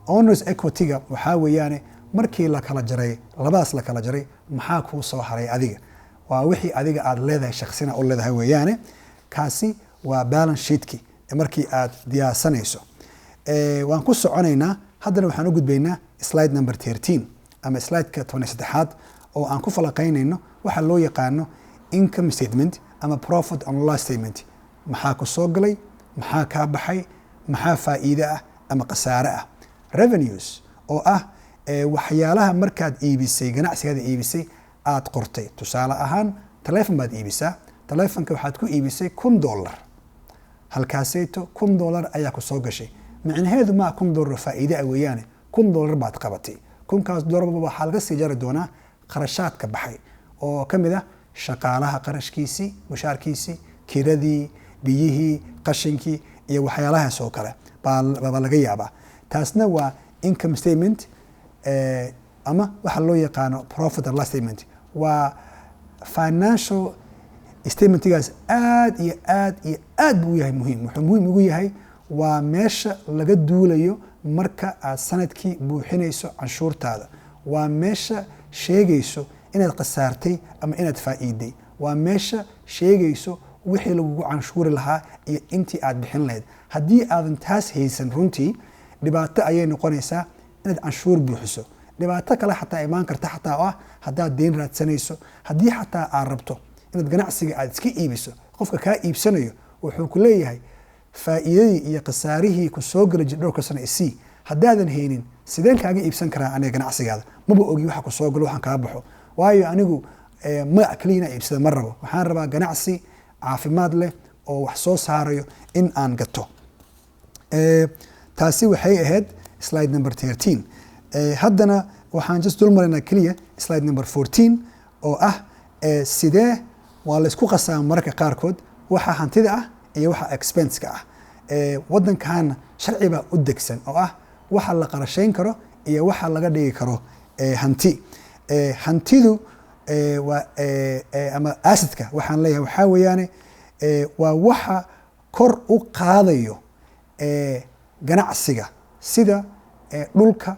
Owners equity-ga waxaa weeyaane markii la kala jaray, labadaas la kala jaray, maxaa kuu soo haray adiga? Waa wixii adiga aada leedahay, shaksina u leedahay weeyaane. Kaasi waa balance sheetki markii aad diyaarsanayso. Waan ku soconaynaa. Haddana waxaan u gudbaynaa slide number 13 ama slideka 13aad oo aan ku falaqaynayno waxa loo yaqaano income statement ama profit and loss statement. Maxaa ku soo galay? Maxaa kaa baxay? Maxaa faa'iide ah ama khasaare ah? Revenues oo ah waxyaalaha markaad iibisay, ganacsigaada iibisay, aad qortay. Tusaale ahaan, telefon baad iibisaa. Telefonka waxaad ku iibisay $1,000. Halkaaseyto $1,000 ayaa ku soo gashay. Micnaheedu maa $1,000 faa'iide ah weeyaane. $1,000 baad qabatay. Kunkaas dollarba waxaa laga sii jari doonaa kharashaadka baxay, oo ka mid ah shaqaalaha qarashkiisii, mushaarkiisii, kiradii, biyihii, qashinkii iyo waxyaalahaas oo kale baa laga yaabaa. Taasna waa income statement ama waxa loo yaqaano profit and loss statement. Waa financial statementigaas aad iyo aad iyo aad buu u yahay muhiim. Wuxuu muhiim ugu yahay waa meesha laga duulayo marka aad sanadkii buuxinayso canshuurtaada. Waa meesha sheegayso inaad khasaartay ama inaad faa'iiday. Waa meesha sheegayso wixii lagugu canshuuri lahaa iyo intii aad bixin lahayd. Haddii aadan taas haysan, runtii dhibaato ayay noqonaysaa inaad canshuur buuxiso. Dhibaato kale xataa imaan karta, xataa oo ah haddaad deyn raadsanayso, haddii xataa aad rabto inaad ganacsiga aad iska iibiso, qofka kaa iibsanayo wuxuu ku leeyahay: "Faa'iidadii iyo khasaarihii ku soo gala jir dhowrka sano isii." Haddaadan haynin, sideen kaaga iibsan karaa aniga ganacsigaada? Maba ogi waxa ku soo galo, waxaan kaa baxo. Waayo, anigu magac kaliya inaan iibsada ma rabo. Waxaan rabaa ganacsi caafimaad leh oo wax soo saarayo in aan gato. Taasi waxay ahayd slide number 13. Haddana waxaan just dul maraynaa keliya slide number 14 oo ah sidee waa laysku qasaa mararka qaarkood waxa hantida ah iyo waxa expense-ka ah. Waddankaana sharci baa u degsan oo ah waxa la qarashayn karo iyo waxa laga dhigi karo hanti. Hantidu waa ama assetka waxaan leeyahay waxaa weeyaane waa waxa kor u qaadayo ganacsiga, sida dhulka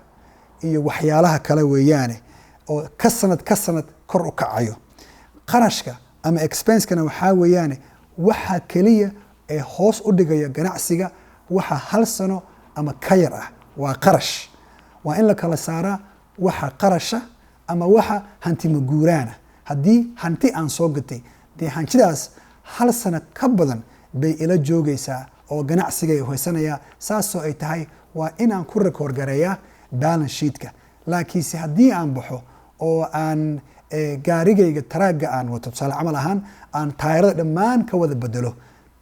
iyo waxyaalaha kale weeyaane, oo ka sanad ka sanad kor u kacayo. Qarashka ama expensekana waxaa weeyaane waxa keliya ee hoos u dhigaya ganacsiga waxa hal sano ama ka yar ah waa qarash. Waa in la kala saaraa waxa qarasha ama waxa hanti maguuraana. Haddii hanti aan soo gatay, dee hantidaas hal sano ka badan bay ila joogaysaa oo ganacsigay hoysanayaa. Saasoo ay tahay, waa inaan ku record gareeyaa balance sheetka. Laakiinse haddii aan baxo oo aan gaarigayga taraagga aan wato, tusaale camal ahaan, aan taayarada dhammaan ka wada bedelo,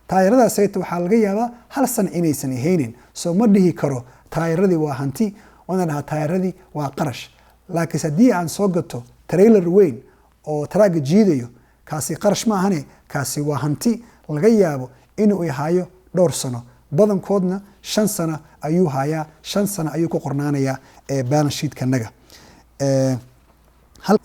taayaradaasayta waxaa laga yaabaa hal sano inaysan ahaynin. Soo ma dhihi karo taayaradii waa hanti. Waana dhahaa taayaradii waa qarash. Laakiinse haddii aan soo gato trailer weyn oo taraagga jiidayo, kaasi qarash ma ahane, kaasi waa hanti laga yaabo inuu hayo dhowr sano. Badankoodna 5 sano ayuu hayaa, 5 sano ayuu ku qornaanayaa balance sheetkanaga.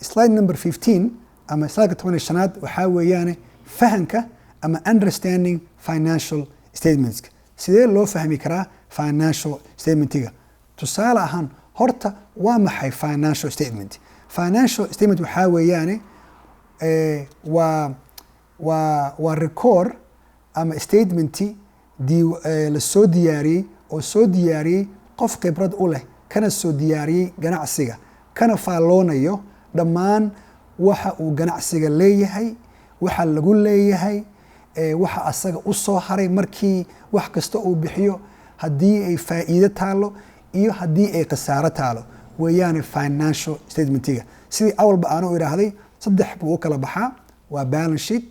Slide number 15 ama slideka 15aad waxaa weeyaane fahanka ama understanding financial statements. Sidee loo fahmi karaa financial statementiga? Tusaale ahaan, horta waa maxay financial statement? Financial statement waxaa weeyaane waa record ama statementi la soo diyaariyey oo soo diyaariyey qof khibrad u leh, kana soo diyaariyey ganacsiga, kana faalloonayo dhammaan waxa uu ganacsiga leeyahay, waxa lagu leeyahay, waxa asaga u soo haray markii wax kasta uu bixiyo, haddii ay faa'iido taalo iyo haddii ay khasaaro taalo weeyaane financial statementiga. Sidii awalba aanu idhaahday, saddex buu u kala baxaa: waa balance sheet,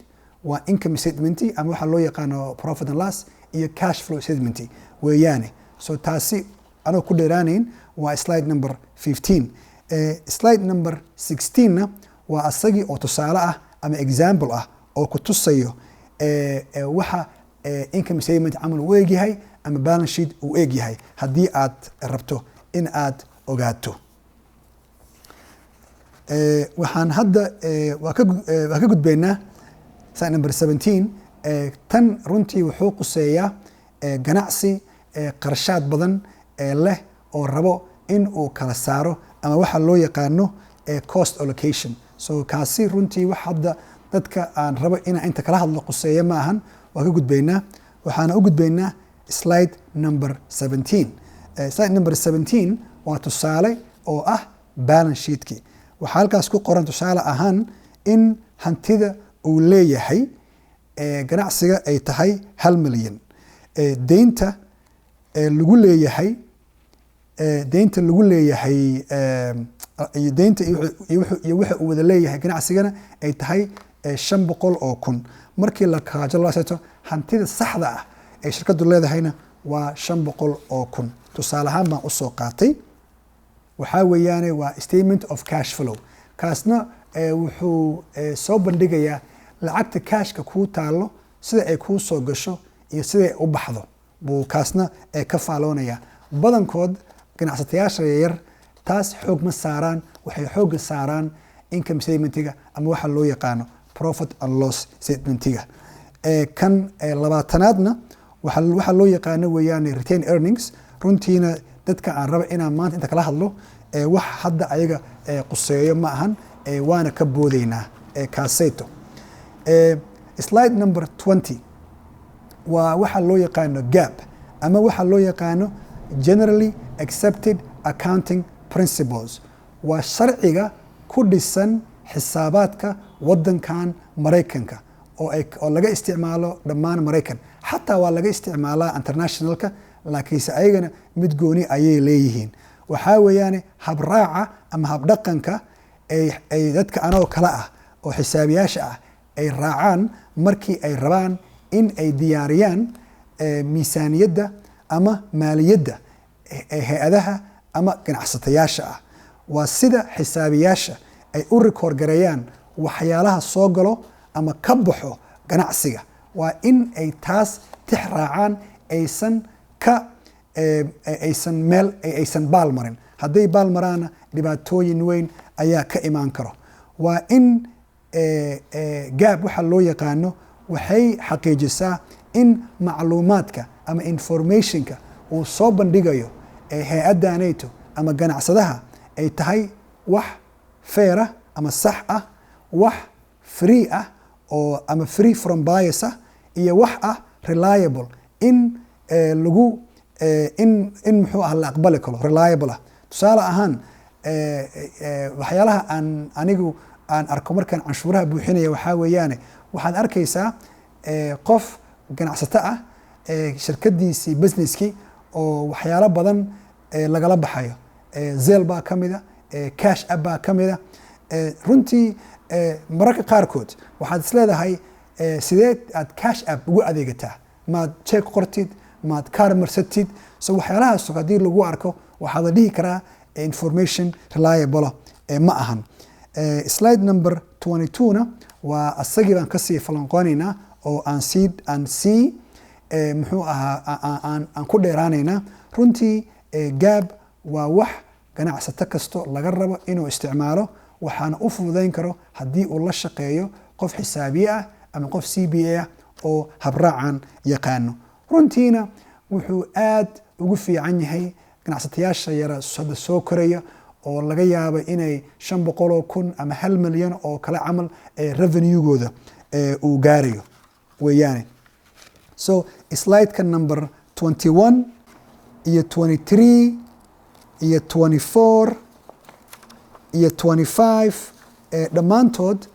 waa income statement ama waxaa loo yaqaano profit and loss, iyo cash flow statement weeyaane. So taasi anoo ku dheeraanayn waa slide number 15. Slide number 16na waa asagii oo tusaale ah ama example ah oo ku tusayo waxa income statement camal uu egyahay ama balance sheet uu egyahay, haddii aad rabto in aad ogaato. Waxaan hadda waa ka gudbaynaa slide number 17. Tan runtii wuxuu quseeyaa ganacsi qarashaad badan leh. oo rabo in uu kala saaro ama waxa loo yaqaano cost allocation. So kaasi runtii wax hadda dadka aan rabo inaan inta kala hadlo quseeyo ma ahan. Waa ka gudbaynaa, waxaana u gudbaynaa slide number 17. Slide number 17 waa tusaale oo ah balance sheetkii. Waxaa halkaas ku qoran tusaale ahaan in hantida uu leeyahay ganacsiga ay tahay 1 milyan, deynta lagu leeyahay, deynta lagu leeyahay iyo deynta iyo waxa uu wada leeyahay ganacsigana ay tahay 500,000. Markii la kaajo laseto, hantida saxda ah ee shirkadu leedahayna waa 500,000. Tusaale ahaan baan usoo qaatay. Waxaa weeyaane waa statement of cash flow. Kaasna wuxuu soo bandhigayaa lacagta cashka kuu taalo, sida ay kuu soo gasho iyo sida ay u baxdo buu kaasna ka faaloonaya. Badankood ganacsatayaasha yaryar taas xoog ma saaraan, waxay xoogga saaraan income statementiga ama waxa loo yaqaano profit and loss statementiga. Kan 20aadna waxaa loo yaqaano weeyaan retain earnings. Runtiina dadka aan raba inaan maanta inta kala hadlo wax hadda ayaga quseeyo ma ahan, waana ka boodeynaa kaaseyto. Slide number 20 waa waxa loo yaqaano GAAP ama waxa loo yaqaano Generally Accepted Accounting Principles. Waa sharciga ku dhisan xisaabaadka wadankan Maraykanka oo laga isticmaalo dhammaan Maraykan. Xataa waa laga isticmaalaa internationalka, laakiinse ayagana mid gooni ayay leeyihiin. Waxaa weeyaane habraaca ama habdhaqanka ay dadka anoo kale ah oo xisaabiyaasha ah ay raacaan markii ay rabaan in ay diyaariyaan miisaaniyadda ama maaliyadda hay-adaha ama ganacsatayaasha ah. Waa sida xisaabiyaasha ay u record gareeyaan waxyaalaha soo galo ama ka baxo ganacsiga. Waa in ay taas tix raacaan, aysan ka aysan meel aysan baal marin. Hadday baal maraanna, dhibaatooyin weyn ayaa ka imaan karo. Waa in GAAP waxa loo yaqaano waxay xaqiijisaa in macluumaadka ama informationka uu soo bandhigayo hay-addanayto ama ganacsadaha ay tahay wax fair ah ama sax ah, wax free ah oo ama free from bias ah, iyo wax ah reliable, in lagu in muxuu ah la aqbali karo, reliable ah. Tusaale ahaan, waxyaalaha aan anigu aan arko markaan canshuuraha buuxinaya waxaa weeyaane, waxaad arkaysaa qof ganacsato ah, shirkadiisii, businesskii oo waxyaalo badan lagala baxayo. Zelle baa ka mida, Cash App baa ka mida. Runtii mararka qaarkood waxaad is leedahay, sidee aad Cash App ugu adeegataa? Maad check qortid, maad kaar marsatid? So waxyaalahaas haddii lagu arko, waxaa la dhihi karaa information reliable ma ahan. Slide number 22na waa asagii baan kasii falanqoonaynaa oo aan sii muxuu ahaa aan ku dheeraanaynaa. Runtii GAAP waa wax ganacsato kasto laga rabo inuu isticmaalo, waxaana u fududayn karo haddii uu la shaqeeyo qof xisaabiye ah ama qof CPA ah oo habraacan yaqaano. Runtiina wuxuu aad ugu fiican yahay ganacsatayaasha yara hadda soo koraya oo laga yaabo inay 500,000 ama 1 milyan oo kale camal revenue-gooda uu gaarayo weeyaane. So slideka number 21 iyo 23 iyo 24 iyo 25 dhammaantood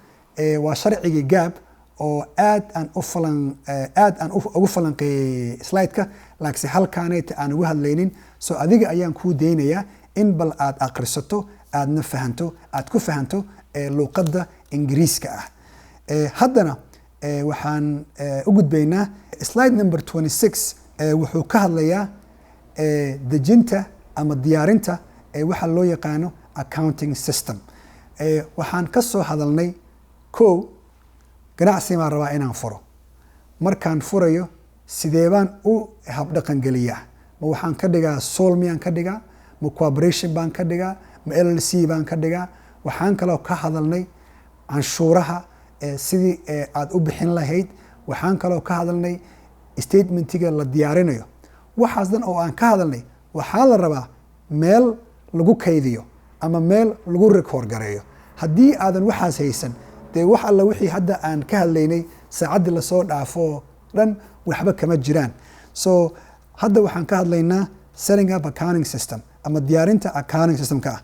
waa sharcigii GAAP oo aad aan u falan aad aan ugu falanqeeyey slideka, laakiinse halkaanayta aan ugu hadlaynin. So adiga ayaan kuu daynayaa in bal aad akhrisato, aadna fahanto, aad ku fahanto luuqadda Ingiriiska ah. Haddana waxaan u gudbaynaa slide number 26. Wuxuu ka hadlayaa dejinta ama diyaarinta waxa loo yaqaano accounting system. Waxaan ka soo hadalnay ko ganacsi baan rabaa inaan furo. Markaan furayo, sidee baan u habdhaqan geliyaa? Ma waxaan ka dhigaa sole miyaan ka dhigaa? Ma corporation baan ka dhigaa? Ma LLC baan ka dhigaa? Waxaan kaloo ka hadalnay canshuuraha sidii aad u bixin lahayd. Waxaan kaloo ka hadalnay statementiga la diyaarinayo. Waxaas dhan oo aan ka hadalnay waxaa la rabaa meel lagu kaydiyo ama meel lagu record gareeyo. Haddii aadan waxaas haysan, dee wax alla wixii hadda aan ka hadlaynay saacaddii lasoo dhaafo dhan waxba kama jiraan. So hadda waxaan ka hadlaynaa setting up accounting system ama diyaarinta accounting systemka ah.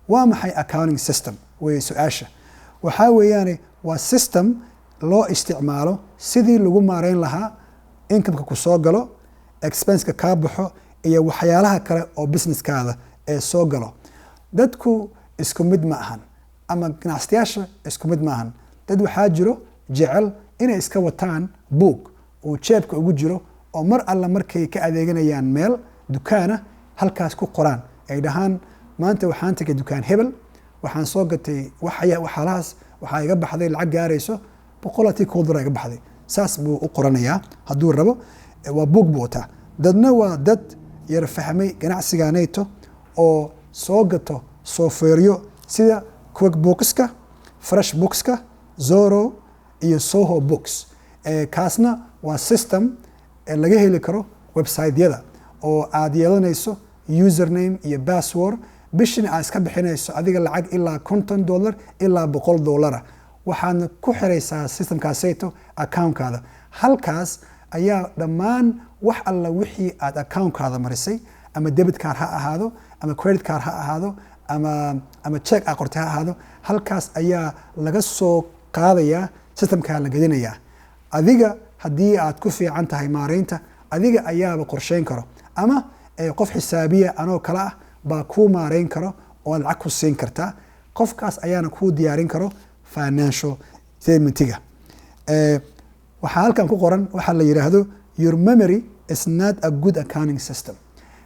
Waa maxay accounting system wey su-aasha? Waxaa weeyaane waa system loo isticmaalo sidii lagu maareyn lahaa incomeka ku soo galo, expenseka kaa baxo iyo waxyaalaha kale oo businesskaada ee soo galo. Dadku isku mid ma ahan ama ganacsatayaasha isku mid ma ahan. Dad waxaa jiro jecel inay iska wataan buug uu jeebka ugu jiro oo mar alla markay ka adeeganayaan meel dukaana halkaas ku qoraan, ay dhahaan, "Maanta waxaan tagay dukaan hebel, waxaan soo gatay waxyaalahaas, waxaa iga baxday lacag gaarayso $111 iga baxday." Saas buu u qoranayaa hadduu rabo, waa buug buu wataa. Dadna waa dad yar fahmay ganacsiganayto oo soo gato softwareyo sida QuickBookska, FreshBookska, Xero iyo Zoho Books. Kaasna waa system laga heli karo website-yada oo aad yeelanayso username iyo password, bishina aad iska bixinayso adiga lacag ilaa $50 ilaa $100. Waxaadna ku xiraysaa systemkaasayto accountkaada. Halkaas ayaa dhammaan wax alla wixii aad accountkaada marisay, ama debit card ha ahaado ama credit card ha ahaado ama check aad qortay ha ahaado, halkaas ayaa laga soo qaadayaa, systemkaa la gelinayaa. Adiga haddii aad ku fiican tahay maareynta, adiga ayaaba qorsheyn karo, ama qof xisaabiya anoo kale ah baa kuu maareyn karo oo aad lacag ku siin kartaa. Qofkaas ayaana kuu diyaarin karo financial statementiga. Waxaa halkan ku qoran waxaa la yidhaahdo "Your memory is not a good accounting system."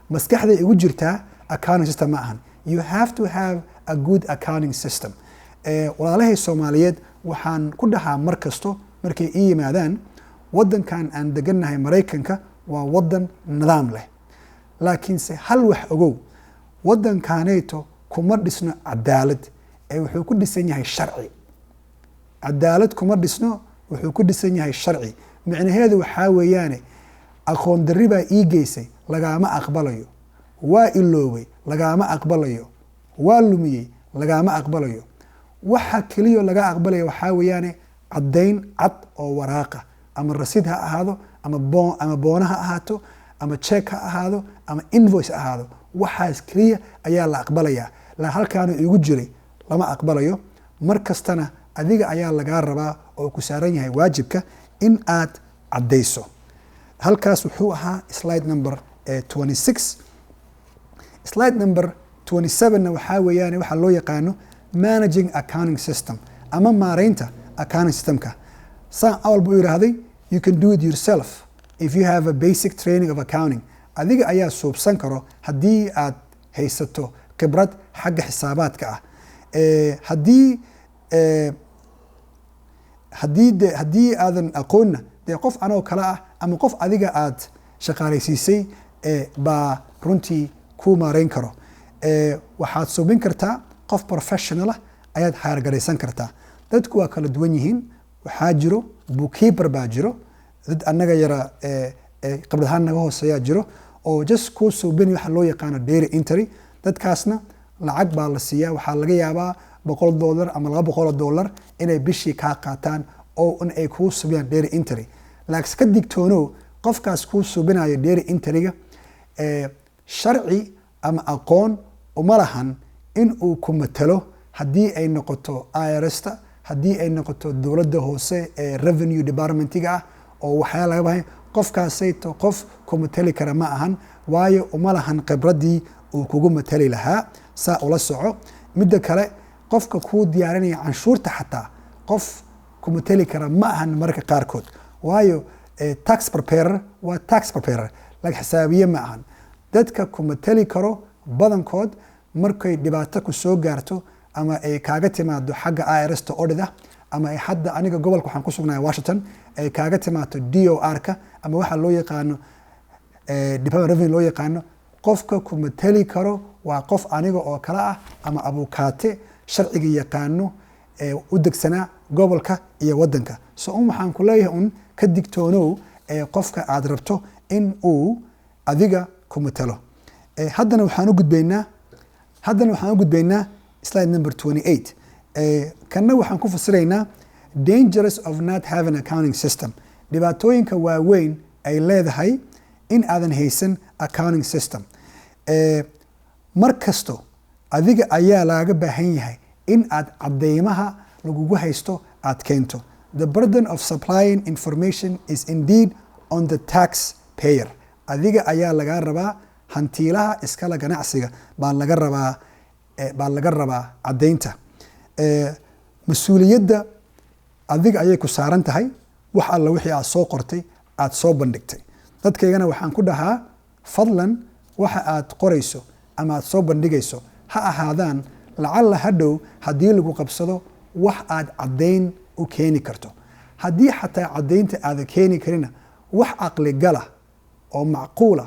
Maskaxday igu jirtaa accounting system ma ahan. You have to have a good accounting system. Walaalahay Soomaaliyeed waxaan ku dhahaa mar kasto markay ii yimaadaan, waddankan aan degannahay, Maraykanka, waa waddan nidaam leh, laakiinse hal wax ogow: waddankaaneyto kuma dhisno cadaalad ee wuxuu ku dhisan yahay sharci. Cadaalad kuma dhisno, wuxuu ku dhisan yahay sharci. Micnaheedu waxaa weeyaane, aqoon darri baa ii geysay lagaama aqbalayo, waa iloobay lagaama aqbalayo, waa lumiyey lagaama aqbalayo. Waxa keliyo laga aqbalaya waxaa weeyaane caddayn cad oo waraaqa, ama rasiid ha ahaado ama boona ha ahaato ama check ha ahaado ama invoice ha ahaado. Waxaas keliya ayaa la aqbalayaa. La halkaanu igu jiray lama aqbalayo. Mar kastana adiga ayaa lagaa rabaa oo ku saaran yahay waajibka in aad caddayso. Halkaas wuxuu ahaa slide number 26. Slide number 27na waxaa weeyaan waxaa loo yaqaano managing accounting system ama maareynta accounting systemka. Saan awal buu yidhaahday, you can do it yourself if you have a basic training of accounting. Adiga ayaa suubsan karo haddii aad haysato khibrad xagga xisaabaadka ah. Haddii aadan aqoonna, dee qof anoo kale ah ama qof adiga aad shaqaalaysiisay baa runtii kuu maareyn karo. Waxaad suubin kartaa qof professional ah ayaad hire garaysan kartaa. Dadku waa kala duwan yihiin. Waxaa jiro bookkeeper baa jiro, dad annaga yara khibrad ahaan naga hooseeyaa jiro oo just kuu suubinay waxa loo yaqaano data entry. Dadkaasna lacag baa la siiyaa. Waxaa laga yaabaa $100 ama $200 inay bishii kaa qaataan oo in ay kuu subiyaan data entry. Laakiin ka digtoonow qofkaas kuu subinayo data entryga, sharci ama aqoon uma lahan in uu ku matalo haddii ay noqoto IRS-ta, haddii ay noqoto dowladda hoose ee revenue departmentiga ah oo waxyaala laga bahay. Qofkaasayto qof ku matali kara ma ahan, waayo uma lahan khibraddii uu kugu matali lahaa. Saa ula soco. Midda kale, qofka kuu diyaarinaya canshuurta xataa qof ku matali kara ma ahan mararka qaarkood, waayo tax preparer waa tax preparer, laakiin xisaabiye ma ahan. Dadka ku matali karo badankood markay dhibaato ku soo gaarto ama ay kaaga timaado xagga IRS-ta audit ah, ama ay hadda aniga gobolka waxaan ku sugnahay Washington ay kaaga timaado DOR-ka ama waxa loo yaqaano Department Revenue loo yaqaano, qofka ku matali karo waa qof aniga oo kale ah ama abukaate sharciga yaqaano u degsanaa gobolka iyo wadanka. So un waxaan ku leeyahay un ka digtoonow qofka aad rabto in uu adiga ku matalo. Haddana waxaan u gudbaynaa slide number 28. Kanna waxaan ku fasiraynaa dangerous of not having accounting system, dhibaatooyinka waaweyn ay leedahay in aadan haysan accounting system. Mar kasto adiga ayaa laaga baahan yahay in aad cadeymaha lagugu haysto aad keento. The burden of supplying information is indeed on the tax payer. Adiga ayaa lagaa rabaa, hantiilaha iskala ganacsiga baa laga rabaa caddaynta. Mas-uuliyadda adiga ayay ku saaran tahay wax alla wixii aad soo qortay, aad soo bandhigtay. Dadkaygana waxaan ku dhahaa, fadlan waxa aad qorayso ama aad soo bandhigayso ha ahaadaan lacalla hadhow haddii lagu qabsado wax aad caddayn u keeni karto. Haddii xataa caddaynta aada keeni karina, wax caqligala oo macquula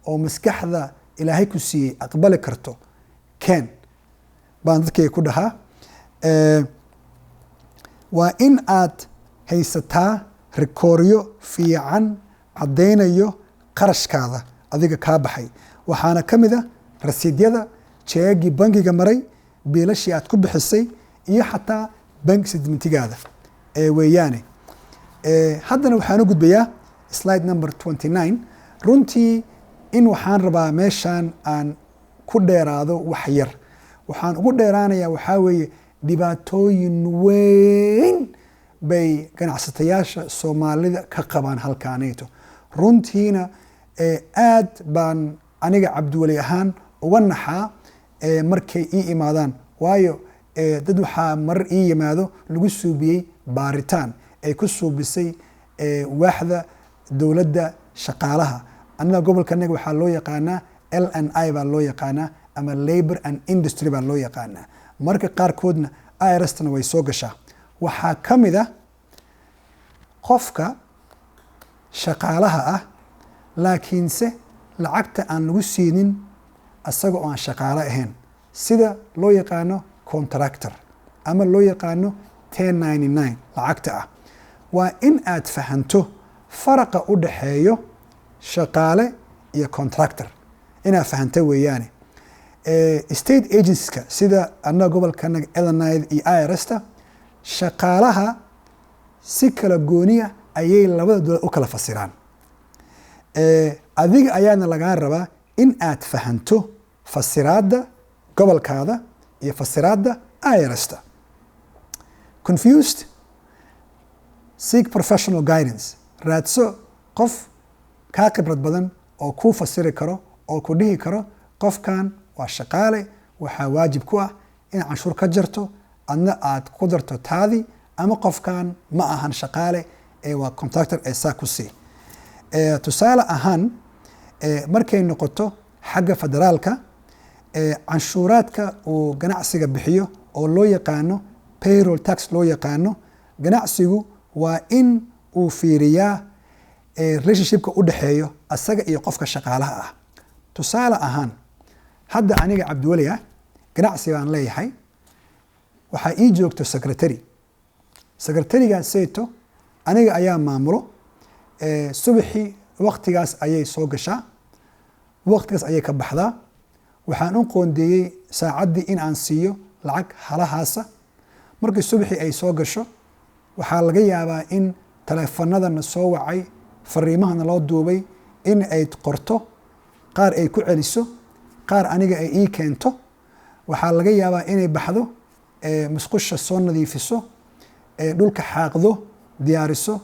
oo maskaxda Ilaahay ku siiyey aqbali karto keen baan dadkayga ku dhahaa. Waa in aad haysataa rikooryo fiican caddaynayo qarashkaada adiga kaa baxay. Waxaana ka mid a rasiidyada, jeegii bangiga maray, biilashii aad ku bixisay iyo xataa bank statementigaada ee weeyaane. Haddana waxaan u gudbayaa slide number 29. Runtii in waxaan rabaa meeshaan aan ku dheeraado wax yar. Waxaan ugu dheeraanayaa waxaa weeye, dhibaatooyin weyn bay ganacsatayaasha Soomaalida ka qabaan halkaanayto. Runtiina aad baan aniga Cabdiweli ahaan uga naxaa markay ii imaadaan, waayo dad waxaa marar ii yimaado lagu suubiyey baaritaan ay ku suubisay waaxda dowladda shaqaalaha. Annaga gobolkanaga waxaa loo yaqaanaa L&I baa loo yaqaanaa ama Labor and Industry baa loo yaqaanaa. Marka qaarkoodna IRS-tana way soo gashaa. Waxaa ka mid ah qofka shaqaalaha ah laakiinse lacagta aan lagu siinin asaga oo aan shaqaalo ahayn, sida loo yaqaano contractor ama loo yaqaano 1099 lacagta ah. Waa in aad fahanto faraqa u dhaxeeyo shaqaale iyo contractor, inaad fahanto weeyaane. State agencieska sida annaga gobolkanaga L&I iyo IRS-ta, shaqaalaha si kala gooniya ayay labada dowlad u kala fasiraan. Adiga ayaana lagaa rabaa in aad fahanto fasiraadda gobolkaada iyo fasiraadda IRS-ta. Confused? Seek professional guidance. Raadso qof kaa khibrad badan oo kuu fasiri karo oo ku dhihi karo, qofkan waa shaqaale, waxaa waajib ku ah in canshuur ka jarto, adna aad ku darto taadi, ama qofkan ma ahan shaqaale ee waa contractor ee saa ku sii. Tusaale ahaan, markay noqoto xagga federaalka, canshuuraadka uu ganacsiga bixiyo oo loo yaqaano payroll tax loo yaqaano, ganacsigu waa in uu fiiriyaa relationshipka u dhexeeyo asaga iyo qofka shaqaalaha ah. Tusaale ahaan, hadda aniga Cabdiweli ah ganacsi baan leeyahay. Waxaa ii joogto secretary. Secretary-gaas sayto aniga ayaa maamulo. Subaxii waqtigaas ayay soo gashaa, waqtigaas ayay ka baxdaa. Waxaan u qoondeeyey saacaddii in aan siiyo lacag halahaasa. Markii subaxii ay soo gasho, waxaa laga yaabaa in taleefanadana soo wacay, fariimahana loo duubay in ay qorto, qaar ay ku celiso, qaar aniga ay ii keento. Waxaa laga yaabaa inay baxdo, musqusha soo nadiifiso, dhulka xaaqdo, diyaariso,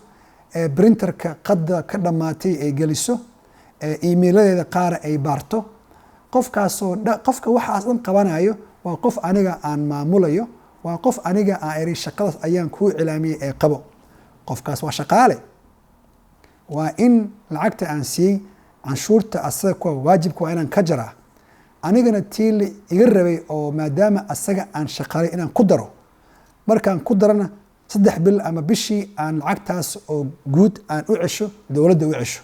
printerka qadda ka dhammaatay ay geliso, emailadeeda qaara ay baarto. Qofkaasoo qofka waxaas dhan qabanayo waa qof aniga aan maamulayo, waa qof aniga aan iri shaqadaas ayaan kuu cilaamiyey ee qabo. Qofkaas waa shaqaale. Waa in lacagta aan siiyey canshuurta asaga kuwa waajibka waa inaan ka jaraa, anigana tii la iga rabay oo maadaama asaga aan shaqaalay inaan ku daro. Markaan ku darana, 3 bil ama bishii aan lacagtaas oo guud aan u cesho dowladda u cesho,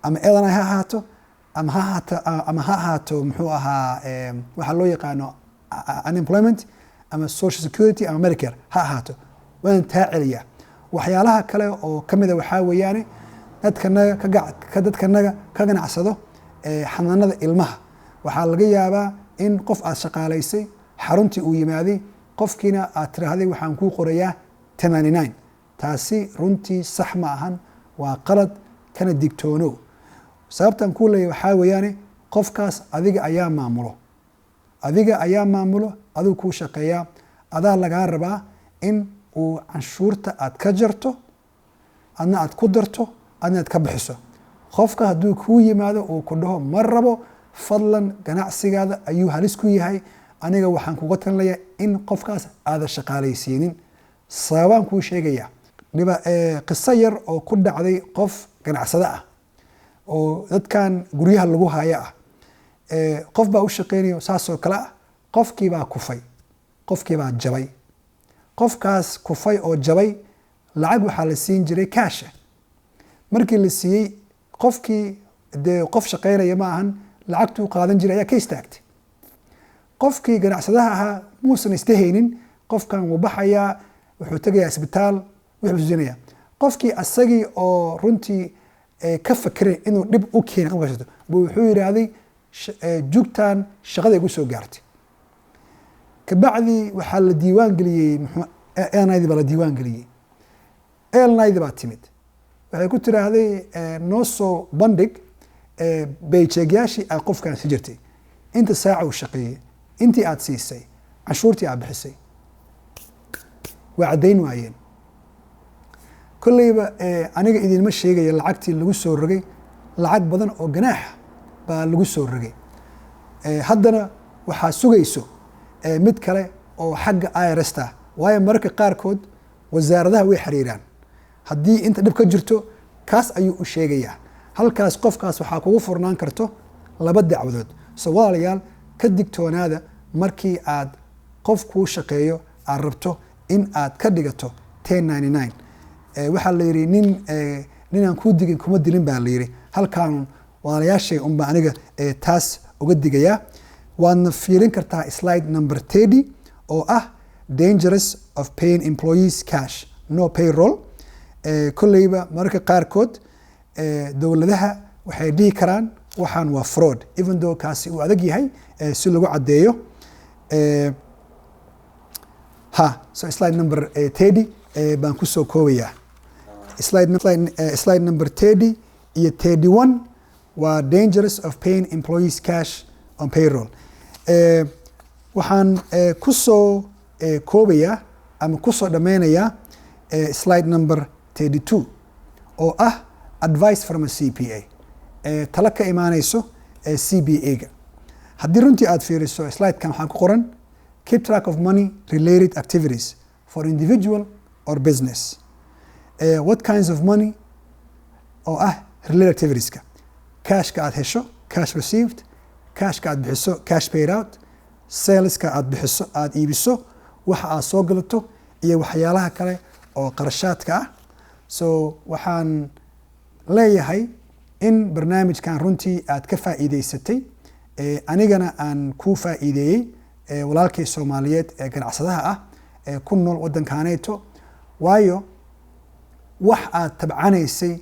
ama L&I ha ahaato ama ha ahaato muxuu ahaa waxaa loo yaqaano unemployment ama Social Security ama Medicare ha ahaato, waan taa celiyaa. Waxyaalaha kale oo kamida waxaa weeyaane, dadkanaga ka dadkanaga ka ganacsado xanaanada ilmaha. Waxaa laga yaabaa in qof aad shaqaalaysay xaruntii uu yimaaday, qofkiina aad tiraahday, "Waxaan kuu qorayaa 89." Taasi runtii sax ma ahan, waa qalad, kana digtoono. Sababtan kuu leeyahy waxaa weeyaane, qofkaas adiga ayaa maamulo, adiga ayaa maamulo, adigu kuu shaqeeyaa, adaa lagaa rabaa in uu canshuurta aad ka jarto, adna aad ku darto, adna aad ka bixiso. Qofka hadduu kuu yimaado uu ku dhaho, "Ma rabo," fadlan, ganacsigaada ayuu halis ku yahay. Aniga waxaan kuga talinayaa in qofkaas aadan shaqaalaysiinin. Sababaan kuu sheegaya: qiso yar oo ku dhacday qof ganacsado ah oo dadkan guryaha lagu haya ah. Qof baa u shaqeynaya saasoo kale ah. Qofkii baa kufay, qofkii baa jabay. Qofkaas kufay oo jabay lacag waxaa la siin jiray cash ah. Markii la siiyey qofkii, dee qof shaqeynaya ma ahan, lacagtuu qaadan jiray ayaa ka istaagtay. Qofkii ganacsadaha ahaa muusan istahaynin, qofkan wuu baxayaa, wuxuu tegayaa isbitaal, wuxuu tusinaya qofkii asagii oo runtii ka fakeray inuu dhib u keenay qofkaas buu wuxuu yidhaahday, "Jugtan shaqada igu soo gaartay." Kabacdi waxaa la diiwaan geliyey, muxuu, LNID baa la diiwaan geliyey. LNID baa timid, waxay ku tiraahday, "Noo soo bandhig paycheck-yaashii aad qofkan si jirtay, inta saaca uu shaqeeyey, intii aad siisay, canshuurtii aad bixisay." Waa caddayn waayeen. Kolleyba aniga idinma sheegaya lacagtii lagu soo rogay. Lacag badan oo ganaaxa baa lagu soo rogay. Haddana waxaa sugayso mid kale oo xagga IRS-ta, waayo mararka qaarkood wasaaradaha way xiriiraan. Haddii inta dhib ka jirto, kaas ayuu u sheegayaa. Halkaas qofkaas waxaa kugu furnaan karto laba dacwadood. So walaalayaal, ka digtoonaada markii aad qof kuu shaqeeyo aad rabto in aad ka dhigato 1099. Waxaa la yidhi, nin ninaan kuu digin kuma dilin baa la yidhi. Halkaan walaalayaashay unbaa aniga taas uga digayaa. Waadna fiirin kartaa slide number 30 oo ah dangerous of paying employees cash, no payroll. Kolleyba mararka qaarkood dowladaha waxay dhihi karaan waxaan waa fraud, even though kaasi uu adag yahay si lagu caddeeyo. Ha, so slide number 30 baan kusoo koobayaa. Slide number 30 iyo 31 waa dangerous of paying employees cash on payroll. Waxaan kusoo koobayaa ama kusoo dhameynayaa slide number 32 oo ah advice from a CPA, talo ka imaaneyso CPA-ga. Haddii runtii aad fiiriso slidekan, waxaa ku qoran "Keep track of money related activities for individual or business". What kinds of money oo ah related activitieska? Cashka aad hesho, cash received, cashka aad bixiso, cash paid out, saleska aad bixiso, aad iibiso, waxa aad soo galato iyo waxyaalaha kale oo qarashaadka ah. So waxaan leeyahay in barnaamijkan runtii aad ka faa'iideysatay, anigana aan kuu faa'iideeyey, walaalkay Soomaaliyeed ee ganacsadaha ah ee ku nool waddankaaneeto. Waayo, wax aad tabcanaysay,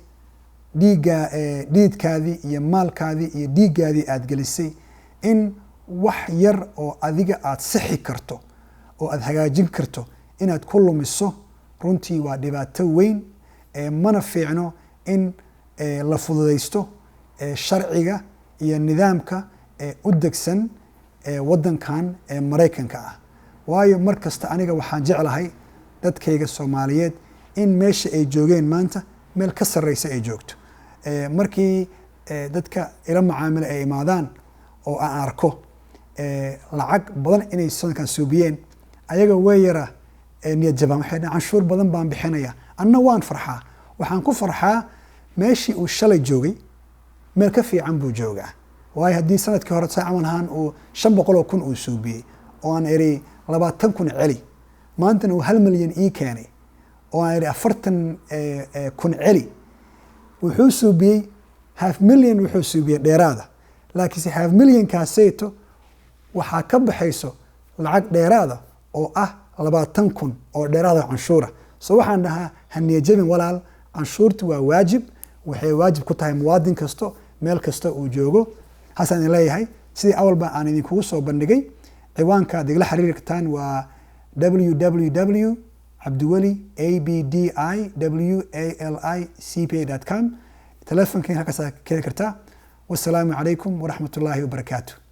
dhiigga, dhiidkaadii iyo maalkaadii iyo dhiiggaadii aad gelisay, in wax yar oo adiga aad sixi karto oo aad hagaajin karto inaad ku lumiso, runtii waa dhibaato weyn. Mana fiicno in la fududaysto sharciga iyo nidaamka u degsan waddankan ee Maraykanka ah. Waayo, mar kasta aniga waxaan jeclahay dadkayga Soomaaliyeed in meesha ay joogeen maanta meel ka sarreysa ay joogto. Markii dadka ila macaamila ay imaadaan oo aan arko lacag badan inay sanadkan suubiyeen, ayaga way yara niyad jabaan. Waxay dhahaan, "Canshuur badan baan bixinaya." Anna waan farxaa. Waxaan ku farxaa meeshii uu shalay joogay meel ka fiican buu joogaa. Waayo, haddii sanadkii hore saa camal ahaan uu 500,000 uu suubiyey oo aan iri 20,000 celi, maantana uu 1 milyan ii keenay oo aan iri 40,000 celi, wuxuu suubiyey half million, wuxuu suubiyey dheeraada. Laakiinse half millionkaaseyto waxaa ka baxayso lacag dheeraada oo ah 20,000 oo dheeraada canshuura. So waxaan dhahaa, ha niyajabin walaal, canshuurtu waa waajib, waxay waajib ku tahay muwaadin kasto meel kasta uu joogo. Haasaan idin leeyahay. Sidii awalba aan idinkugu soo bandhigay, ciwaanka aad igala xiriiri kartaan waa www cabdiweli abdiwali cpa.com. Telefonkiin halkaasaa keeni kartaa. Wasalaamu calaykum waraxmat ullaahi wabarakaatu.